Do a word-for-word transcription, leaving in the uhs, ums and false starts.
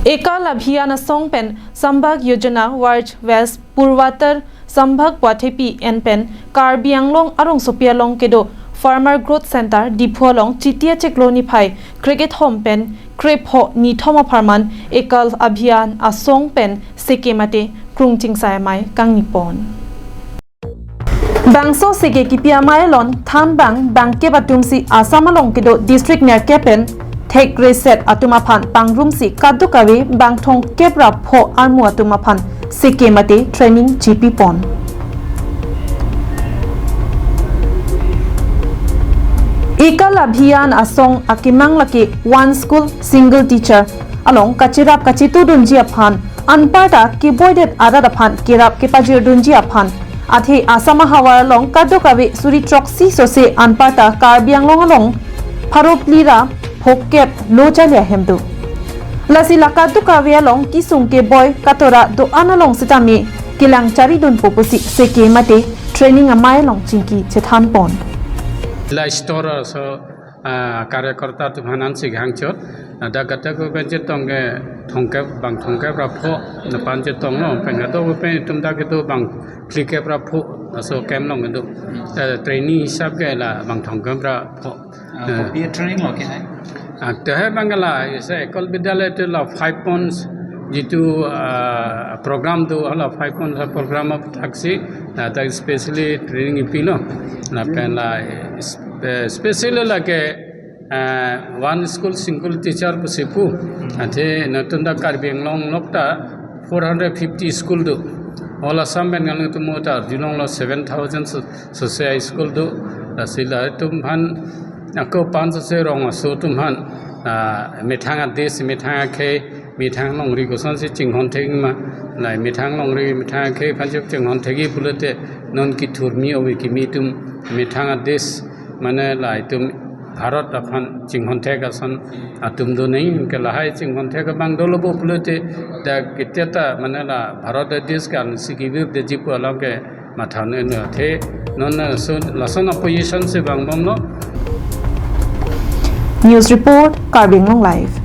Ekal Abhiyan asong pen Sambhag Yojana Varj West Purvattar Sambhag Wathepi en pen Karbi Anglong arongsopi along kedo Farmer Growth Center Diphu along Chiti achiklo niphai krekethom pen krepho nithom apharman Ekal Abhiyan asong pen seke mate krung chingsai amei kangnipon. Bangso seke kipi amei along thanbang bangkep atumsi Assam along kedo district nerkep pen thek reset atum aphan pangrumsi kadokave bang thomkep ra pho armu atum aphan seke mate training chipipon. Ekal Abhiyan asong akemang lake One School Single Teacher along kachirap kachitudunji aphan anparta keboidet arat aphan kerap kepajirdunji aphan athe Assam ahavar along kadokave suri throksi sose anparta Karbi Anglong along pharo phli ra phokep lo chali ahem do. Lasi la kadokave along kesung keboi katora do-an along sitame kelang charidunpo pusi seke mate training amei along chingki chethanpon. La store so ah, karyakarta atum aphan ansi hangchot. Ah, dak kata ko pen chetong ke thomkep bang thomkep ra pho na pan chetonglo pen kata ko pen itum dak itu bang phlikep ra pho laso camp along itu. Eh, training hisab ke la bang thomkep ra pho. Ah, Eh. Kopi training lo ke hai? Ah, te hai bang la ise Ekal Vidyalaya itu la five points jitu, ah, program do la five points program aphuthak si, ah, ta specially training ipilo. Lapen la, eh, specially lake, eh, One School Single Teacher pusi pu. Athe nutun dak Karbi Anglong along ta four hundred fifty school do. All Assam pen nangtum ta arjulonglo seven thousand so, sose school do. Lasi la itum aphan ako pan sose rong aso atum aphan, ah, methang adis, methang akhei, methang longri kosonsi chinghon thekji ma, la methang longri, methang akhei aphan chok chinghon thekji pulote non kethurmi ove kimi atum methang adis mane la itum Bharat aphan chinghon thek ason atum do nangji ke lahai chinghon thek abang dolo bo pulote dak keteta mane la Bharat adis kan si kevirdeji pu along ke matha neno athe non lason, lason a position si vangbomlo. News report, Karbi Anglong Live.